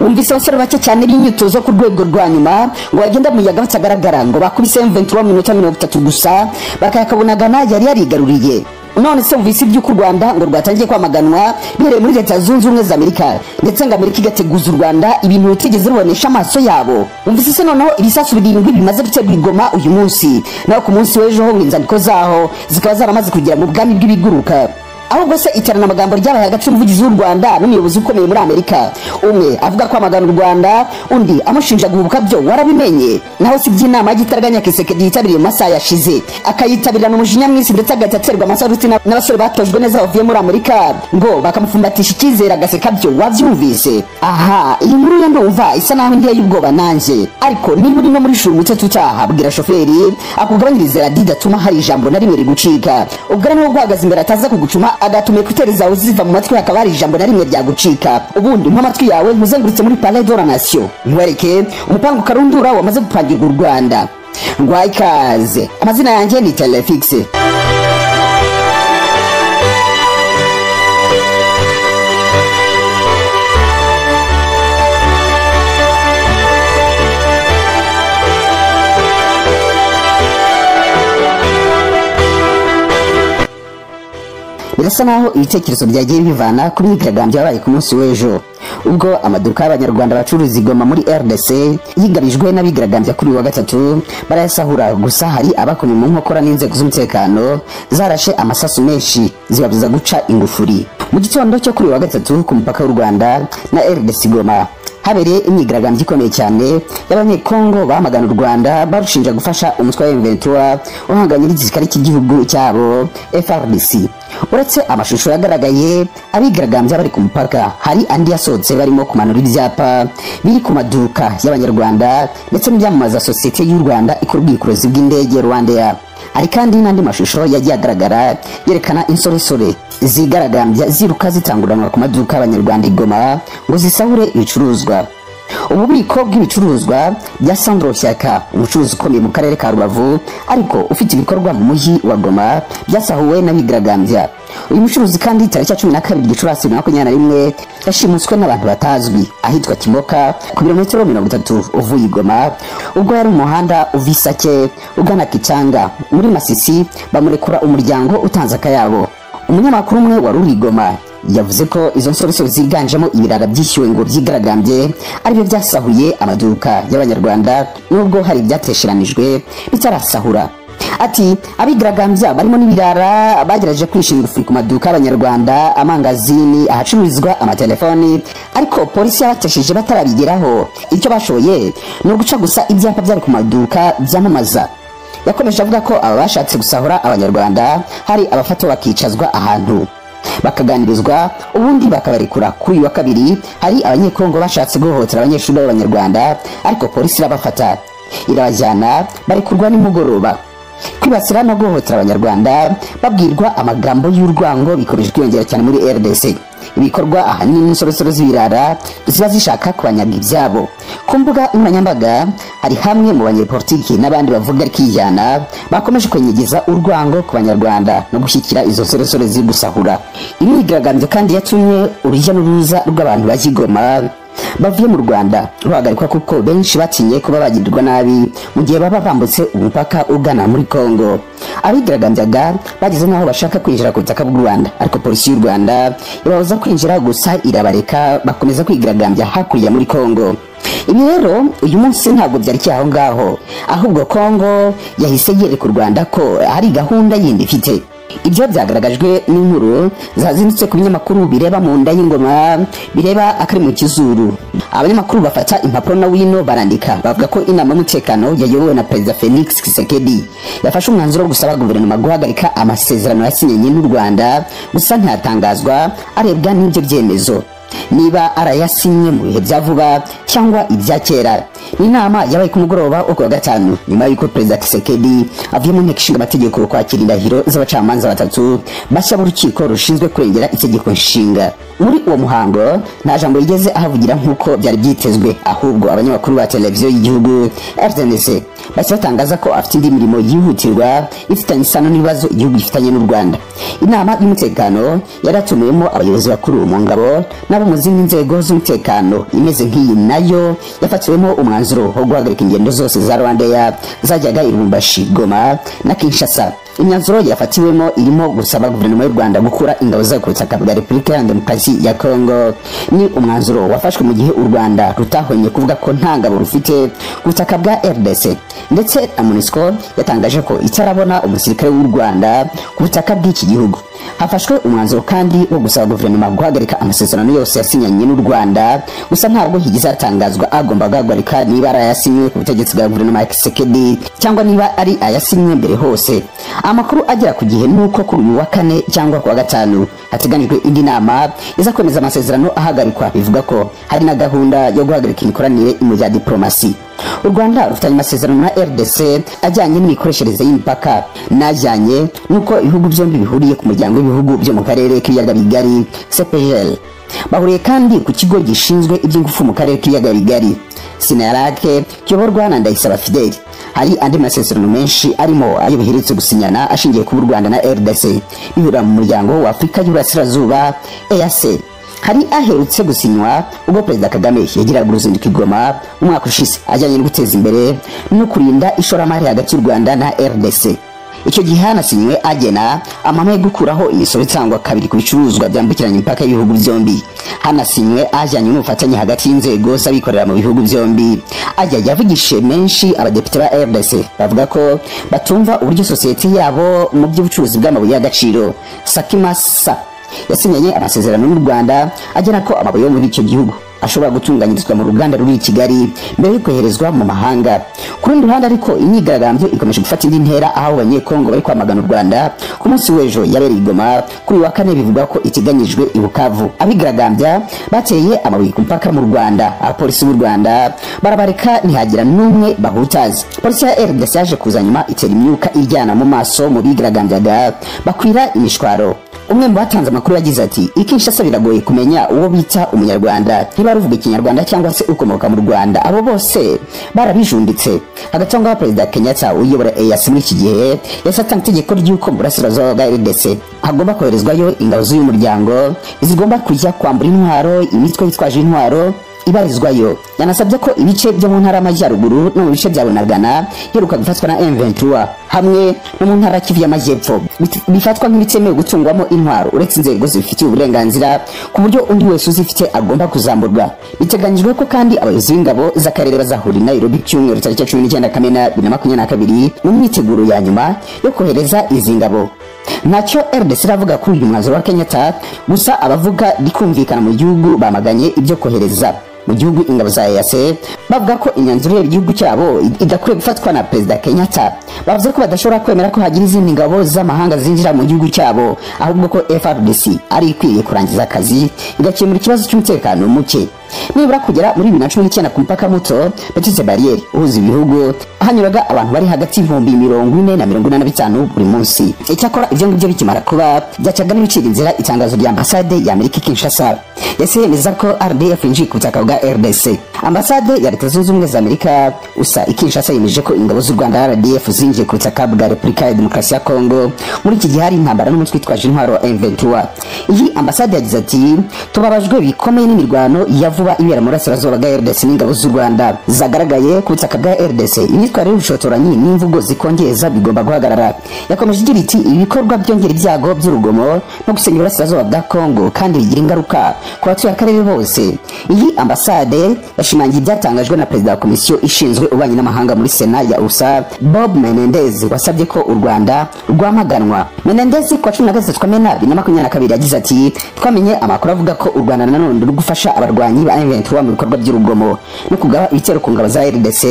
Wumvise abasore bake cyane b'imyitozo ku rwego rwa nyuma ngo bagenda mu muyaga batagaragara, ngo bakubise M23 mu minota 30 gusa bakayakabonagana yari yarigaruriye. None se wumvise iby'uko u Rwanda ngo rwatangiye kwamaganwa bihereye muri Leta Zunze Ubumwe za Amerika, ndetse ngo Amerika igateguza u Rwanda ibintu rutigeze rubonesha amaso yabo. Wumvise se noneho ibisasu 7 bimaze guterwa i Goma uyu munsi, naho ku munsi w'ejo ho inzandiko zaho zikaba zaramaze kugera mu bwami bw'ibiguruka. Ahubwo se iterana amagambo ryabaye hagati y'umuvugizi w'u Rwanda n'umuyobozi ukomeye muri Amerika, umwe avuga ko amagana u Rwanda, undi amushinja guhubuka, byo warabimenye. Naho si by'inama y'igitaraganya Kisekedi yitabiriye mu masaha yashize, akayitabirana umujinya mwinshi, ndetse agahita aterwa amasaruti n'abasore batojwe neza bavuye muri Amerika ngo bakamufumbatisha icyizere agaseka, byo wabyumvise. Aha iyi nkuru yo ndumva isa naho indiye y'ubwoba nanjye, ariko niba uri no muri shuri umutatu utaha, bwira shoferi akugabanyirize radiyo idatuma hari ijambo na rimwe rigucika. Ubwo niba guhagaze imbere ataza kugucuma agatuma ekuteri zawe ziva mu matwi hakaba hari ijambo na rimwe ryagucika. Ubundi mpa amatwi yawe nkuzengurutse muri Palais de la Nation, nkwereke umupango karundura wamaze gupangirwa u Rwanda. Ngwaye ikaze, amazina yanjye ni Telefix. Birasa naho ibitekerezo byagiye bivana ku myigaragambyo yabaye ku munsi w'ejo, ubwo amaduka y'abanyarwanda bacuruza i Goma muri RDC yigarijwe n'abigaragambya kuri uyu wa gatatu barayasahura. Gusa hari abakomye mu nkokora n'inzego z'umutekano zarashe amasasu menshi zibabuza guca ingufuri. Mu gitondo cyo kuri uyu wa gatatu ku mupaka w'u Rwanda na RDC Goma habereye imyigaragambyo ikomeye cyane y'abanyekongo bamagana u Rwanda barushinja gufasha umutwe wa M23 uhanganye n'igisirikare cy'igihugu cyabo FARDC. Uretse amashusho yagaragaye abigaragambya bari ku mupaka, hari andi yasohotse barimo kumanura ibyapa biri ku maduka y'abanyarwanda ndetse n'ibyamamaza sosiyete y'u Rwanda ikora ubwikorezi bw'indege Rwandair. Hari kandi n'andi mashusho yagiye agaragara yerekana insoresore zigaragambya ziruka zitanguranwa ku maduka y'abanyarwanda i Goma ngo zisahure ibicuruzwa. Ububiko bw'ibicuruzwa bya Sandro Shyaka, umucuruzi ukomeye mu karere ka Rubavu ariko ufite ibikorwa mu mujyi wa Goma, byasahuwe n'abigaragambya. Uyu mucuruzi kandi tariki ya 12 Gicurasi 2021 yashimuswe n'abantu batazwi ahitwa Kimoka ku birometero 30 uvuye i Goma, ubwo yari mu muhanda uva Isake ugana Kichanga muri Masisi, bamurekura umuryango utanze akayabo. Umunyamakuru umwe wari uri i Goma yavuze ko izo nsoresore ziganjemo ibirara byishyuwe ngo byigaragambye aribyo byasahuye amaduka y'abanyarwanda, nubwo hari ibyatesheranijwe bitarasahura. Ati abigaragambya barimo n'ibirara bagerageje kwishinga ingufuri ku maduka y'abanyarwanda, amangazini, ahacururizwa amatelefoni, ariko polisi yabatesheje batarabigeraho. Icyo bashoboye ni uguca gusa ibyapa byari ku maduka byamamaza. Yakomeje avuga ko aba bashatse gusahura abanyarwanda hari abafatwa bakicazwa ahantu bakaganirizwa ubundi bakabarekura. Kuri uyu wa kabiri hari abanyekongo bashatse guhohotera abanyeshuri b'abanyarwanda, ariko polisi irabafata irabajyana barekurwa nimugoroba. Kwibasira no guhohotera abanyarwanda babwirwa amagambo y'urwango bikomeje kwiyongera cyane muri RDC. Ibikorwa ahanini n'insoresore z'ibirara ziba zishaka kubanyaga ibyabo. Ku mbuga nkoranyambaga hari hamwe mu banyepolitiki n'abandi bavuga rikijyana bakomeje kwenyegeza urwango ku banyarwanda no gushyikira izo nsoresore ziri gusahura. Imyigaragambyo kandi yatumye urujya n'uruza rw'abantu bajya i Goma bavuye mu Rwanda ruhagarikwa, kuko benshi batinye kuba bagirirwa nabi mu gihe baba bambutse umupaka ugana muri Kongo. Abigaragambyaga bageze nk'aho bashaka kwinjira ku butaka bw'u Rwanda, ariko polisi y'u Rwanda ibabuza kwinjira, gusa irabareka bakomeza kwigaragambya hakurya muri Kongo. Ibi rero uyu munsi ntabwo byari aho ngaho, ahubwo Kongo yahise yereka u Rwanda ko hari gahunda yindi ifite. Ibyo byagaragajwe n'inkuru zazindutse ku binyamakuru bireba mu nda y'ingoma, bireba akari mu kizuru. Abanyamakuru bafata impapuro na wino barandika, bavuga ko inama y'umutekano yayobowe na Perezida Felix Tshisekedi yafashe umwanzuro wo gusaba guverinoma guhagarika amasezerano yasinyanye n'u Rwanda, gusa ntiyatangazwa arebwa n'ibyo byemezo niba arayasinye mu bihe bya vuba cyangwa ibya kera. Ni inama yabaye ku mugoroba wo kuwa gatanu nyuma y'uko Perezida Tshisekedi avuye mu nteko ishinga amategeko kwakira indahiro z'abacamanza batatu bashya b'urukiko rushinzwe kurengera itegeko nshinga. Muri uwo muhango nta jambo yigeze ahavugira nk'uko byari byitezwe, ahubwo abanyamakuru ba televiziyo y'igihugu RTNC bahise batangaza ko afite indi mirimo yihutirwa ifitanye isano n'ibibazo igihugu gifitanye n'u Rwanda. Inama y'umutekano yaratumiwemo abayobozi bakuru mu ngabo n'abo mu zindi nzego z'umutekano. Imeze nk'iyi nayo yafatiwemo umwanzuro wo guhagarika ingendo zose za Rwandair zajyaga i Lubumbashi, Goma na Kinshasa. Imyanzuro yafatiwemo irimo gusaba guverinoma y'u Rwanda gukura ingabo zayo ku butaka bwa Repubulika ya Demokarasi ya Kongo. Ni umwanzuro wafashwe mu gihe u Rwanda rutahwemye kuvuga ko nta ngabo rufite ku butaka bwa RDC, ndetse na MONUSCO yatangaje ko itarabona umusirikare w'u Rwanda ku butaka bw'iki gihugu. Hafashwe umwanzuro kandi wo gusaba guverinoma guhagarika amasezerano yose yasinyanye n'u Rwanda, gusa ntabwo higeze hatangazwa agomba guhagarika niba ari ayasinywe ku butegetsi bwa guverinoma ya Tshisekedi cyangwa niba ari ayasinywe mbere hose. Amakuru agera ku gihe nuko kuri uyu wa kane cyangwa ku wa gatanu hateganijwe indi nama iza kwemeza amasezerano ahagarikwa. Bivuga ko hari na gahunda yo guhagarika imikoranire mu bya diplomasi. U Rwanda rufitanye amasezerano na RDC ajyanye n'imikoreshereze y'imipaka n'ajyanye n'uko ibihugu byombi bihuriye ku muryango w'ibihugu byo mu karere k'ibiyaga bigari CPGL. Bahuriye kandi ku kigo gishinzwe iby'ingufu mu karere k'ibiyaga bigari Sinarake kiyoborwa na Ndayisaba Fidel. Hari andi masezerano menshi arimo ayo biherutse gusinyana ashingiye ku Rwanda na RDC bihura mu muryango wa Afurika y'Uburasirazuba EAC. Hari aherutse gusinywa ubwo Perezida Kagame yagiraga uruzinduko i Goma umwaka ushize ajyanye no guteza imbere no kurinda ishoramari hagati y'u Rwanda na RDC. Icyo gihe hanasinywe agena amahame yo gukuraho imisoro itangwa kabiri ku bicuruzwa byambukiranya imipaka y'ibihugu byombi. Hanasinywe ajyanye n'ubufatanye hagati y'inzego z'abikorera mu bihugu byombi. Ajya yavugishije menshi abadepite ba RDC bavuga ko batumva uburyo sosiyete yabo mu by'ubucuruzi bw'amabuye y'agaciro Sakimasa yasinyanye amasezerano n'u Rwanda agena ko amabuye yo muri icyo gihugu ashobora gutunganyirizwa mu ruganda ruri i Kigali mbere yo koherezwa mu mahanga. Ku rundi ruhande ariko imyigaragambyo ikomeje gufata indi ntera aho abanyekongo bari kwamagana u Rwanda. Ku munsi w'ejo yabereye i Goma, kuri wa kane bivugwa ko iteganyijwe i Bukavu. Abigaragambya bateye amabuye ku mupaka mu Rwanda, abapolisi b'u Rwanda barabareka ntihagira n'umwe bahutaza. Polisi ya RDC yaje kuza nyuma itera imyuka iryana mu maso mu bigaragambyaga bakwira imishwaro. Umwe mu batanze amakuru yagize ati: "Ikinshasa biragoye kumenya uwo bita umunyarwanda, niba ruvuga ikinyarwanda cyangwa se ukomoka mu Rwanda, abo bose barabijunditse." Hagati aho ngaho Perezida Kenyatta uyobora EAC muri iki gihe yahise atanga itegeko ry'uko mu burasirazuba bwa RDC hagomba koherezwayo ingabo z'uyu muryango zigomba kujya kwambura intwaro imitwe yitwaje intwaro ibarizwayo. Yanasabye ko ibice byo mu ntara y'Amajyaruguru no mu bice bya Bunagana iheruka gufatwa na M23 hamwe no mu ntara Kivu y'Amajyepfo bifatwa nk'ibitemewe gutungwamo intwaro uretse inzego zibifitiye uburenganzira, ku buryo undi wese uzifite agomba kuzamburwa. Biteganyijwe ko kandi abayobozi b'ingabo z'akarere bazahurira i Nairobi cyumweru tariki 19 Kamena 2022 mu myiteguro ya nyuma yo kohereza izi ngabo. Ntacyo RDC iravuga kuri uyu mwanzuro wa Kenyatta, gusa abavuga rikumvikana mu gihugu bamaganye ibyo kohereza mu gihugu ingabo za EAC, bavuga ko imyanzuro y'igihugu cyabo idakwiye gufatwa na Perezida Kenyatta. Bavuze ko badashobora kwemera ko hagira izindi ngabo z'amahanga zinjira mu gihugu cyabo, ahubwo ko FARDC ari ikwiye kurangiza akazi igakemura ikibazo cy'umutekano muke. Nibura kugera muri 2019 ku mupaka muto Petite Barriere uhuza ibihugu hanyuraga abantu bari hagati y'ibihumbi 40 na 45 buri munsi. Icyakora ibyo ngibyo bikimara kuba byacaga n'ibicira inzira itangazo rya ambasade ya Amerika Kinshasa yahise yemeza ko RDF yinjiye ku butaka bwa RDC. Ambasade ya Leta Zunze Ubumwe za Amerika USA i Kinshasa yemeje ko ingabo z'u Rwanda RDF zinjiye ku butaka bwa Repubulika ya Demokarasi ya Kongo muri iki gihe hari intambara n'umutwe witwaje intwaro wa M23. Iyi ambasade yagize ati: "Tubabajwe bikomeye n'imirwano ya vuba ibera mu burasirazuba bwa RDC n'ingabo z'u Rwanda zagaragaye ku butaka bwa RDC. Imyitwarire y'ubushotoranyi n'imvugo zikongeza bigomba guhagarara." Yakomeje igira iti: "Ibikorwa byongera ibyago by'urugomo no gusenya uburasirazuba bwa Kongo kandi bigira ingaruka ku batuye akarere bose." Iyi ambasade yashimangiye ibyatangajwe na Perezida wa Komisiyo ishinzwe ububanyi n'amahanga muri Sena ya USA Bob Menendez wasabye ko u Rwanda rwamaganwa. Menendez ku wa 13 Kamena 2022 yagize ati: "Twamenye amakuru avuga ko u Rwanda nanone ruri gufasha abarwanyi ba M23 mu bikorwa by'urugomo no kugaba ibitero ku ngabo za RDC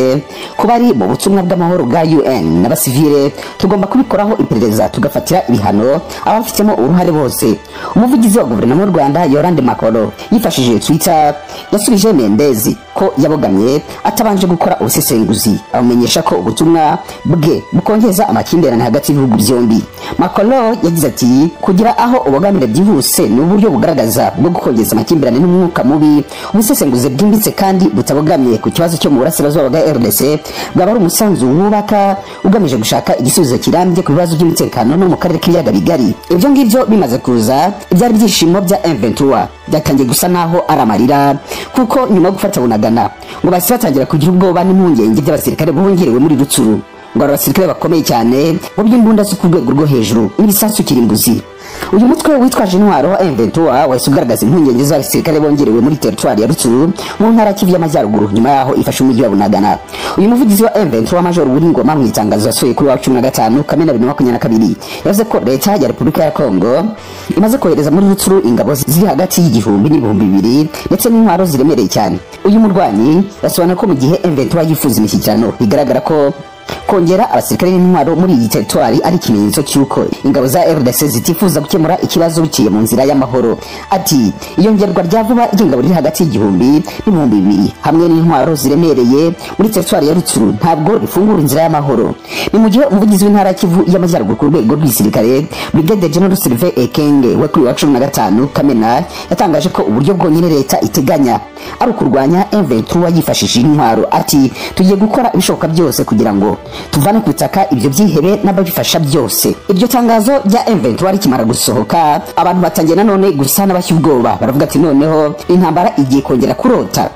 kuba ari mu butumwa bw'amahoro bwa UN n'abasivile. Tugomba kubikoraho iperereza tugafatira ibihano abafitemo uruhare bose." Umuvugizi wa guverinoma y'u Rwanda Yolande Makolo yifashishije Twitter Yasubije Mendezi ko yabogamye atabanje gukora ubusesenguzi, amumenyesha ko ubutumwa bwe bukongeza amakimbirane hagati y'ibihugu byombi. Makolo yagize ati kugira aho ubogamire byihuse ni uburyo bugaragaza bwo gukongeza amakimbirane n'umwuka mubi. Ubusesenguzi bwimbitse kandi butabogamye ku kibazo cyo mu burasirazuba bwa RDC bwaba ari umusanzu wubaka ugamije gushaka igisubizo kirambye ku bibazo by'umutekano no mu karere k'ibiyaga bigari. Ibyo ngibyo bimaze kuza, ibyari byishimo bya M23 byatangiye gusa naho ari amarira, kuko nyuma yo gufata Bunagana ngo bahise batangira kugira ubwoba n'impungenge by'abasirikare bongerewe muri Rutsuru. Ngo abasirikare bakomeye cyane mu by'imbunda zo ku rwego rwo hejuru n'ibisasu kirimbuzi. Uyu mutwe witwaje intwaro wa M23 wahise ugaragaza impungenge z'abasirikare bongerewe muri teritwari ya Rutsuru mu ntara Kivu y'Amajyaruguru nyuma yaho ifashe umujyi wa Bunagana. Uyu muvugizi wa M23 Major Willy mu itangazo yasohoye kuri wa 15 Kamena 2022 yavuze ko leta ya Repubulika ya Kongo imaze kohereza muri Rutsuru ingabo ziri hagati y'igihumbi n'ibihumbi bibiri ndetse n'intwaro ziremereye cyane. Uyu murwanyi yasobanura ko mu gihe M23 yifuza imishyikirano bigaragara ko kongera abasirikare n'intwaro muri iyi teritwari ari ikimenyetso cy'uko ingabo za RDC zitifuza gukemura ikibazo biciye mu nzira y'amahoro. Ati iyongerwa rya vuba ry'ingabo riri hagati y'igihumbi n'ibihumbi bibiri hamwe n'intwaro ziremereye muri teritwari ya Rutsuru ntabwo rifungura inzira y'amahoro. Ni mu gihe umuvugizi w'intara Kivu y'Amajyaruguru ku rwego rw'igisirikare Brigadier General Sylvain Ekenge we kuri wa 15 Kamena yatangaje ko uburyo bwonyine leta iteganya ari ukurwanya M23 yifashishije intwaro. Ati tugiye gukora ibishoboka byose kugira ngo tuvane ku butaka ibyo byihebe n'ababifasha byose. Iryo tangazo rya M23 rikimara gusohoka, abantu batangiye nanone gusa n'abashya ubwoba, baravuga ati noneho intambara igiye kongera kurota.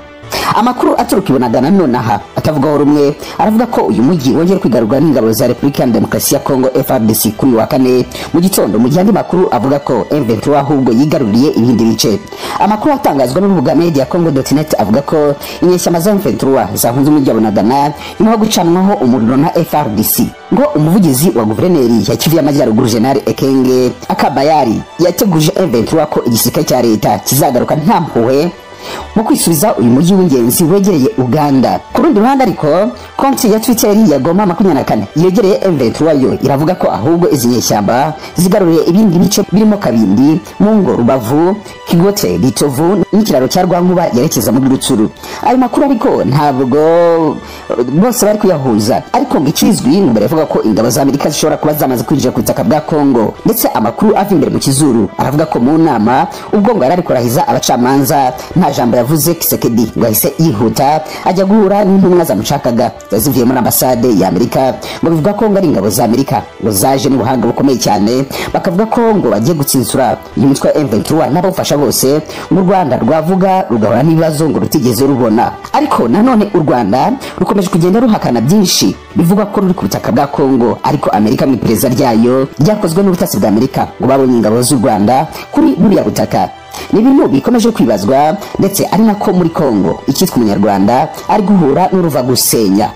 Amakuru aturuka ibonagana nonaha atavugaho rumwe aravuga ko uyu mujyi wongeye kwigarurwa n'ingabo za Repubulika ya Demokarasi ya Kongo FARDC kuri wa kane mu gitondo, mu gihe andi makuru avuga ko M23 ahubwo yigaruriye ibindi bice. Amakuru atangazwa n'urubuga media congo.net avuga ko inyeshyamba za M23 zahunze umujyi wa Bunagana nyuma yo gucanwaho umuriro na FARDC. Ngo umuvugizi wa guverineri ya Kivu y'Amajyaruguru General Ekenge Akabayari yateguje M23 ko igisirikare cya leta kizagaruka nta mpuhwe mu kwisubiza uyu mujyi w'ingenzi wegereye Uganda. Ku rundi ruhande ariko konti ya Twitter ya Goma 24 yegereye M23 yo iravuga ko ahubwo izi nyeshyamba zigaruriye ibindi bice birimo Kabindi, Mungo, Rubavu, Kigote, Gitovu n'ikiraro cya Rwankuba yerekeza muri Rutsuru. Ayo makuru ariko ntabwo bose bari kuyahuza, ariko ngo ikizwi ngo baravuga ko ingabo za Amerika zishobora kuba zamaze kwinjira ku butaka bwa Kongo. Ndetse amakuru ava imbere mu kizuru aravuga ko mu nama ubwo ngo yarari kurahiza abacamanza nta jambo yavuze Kisekedi ngo ahise yihuta ajya guhura n'intumwa zamushakaga zivuye muri ambasade ya Amerika. Ngo bivuga ko ngo ari ingabo za Amerika ngo zaje n'ubuhanga bukomeye cyane, bakavuga ko ngo bagiye gutsinsura uyu mutwe wa M23 n'abawufasha bose. Mu Rwanda rwavuga rugahora n'ibibazo ngo rutigeze rubona, ariko nanone u Rwanda rukomeje kugenda ruhakana byinshi bivuga ko ruri ku butaka bwa Kongo. Ariko Amerika mu iperereza ryayo ryakozwe n'ubutasi bwa Amerika ngo babonye ingabo z'u Rwanda kuri buriya butaka. Ni ibintu bikomeje kwibazwa, ndetse ari nako muri Kongo icyitwa umunyarwanda ari guhura n'uruva gusenya.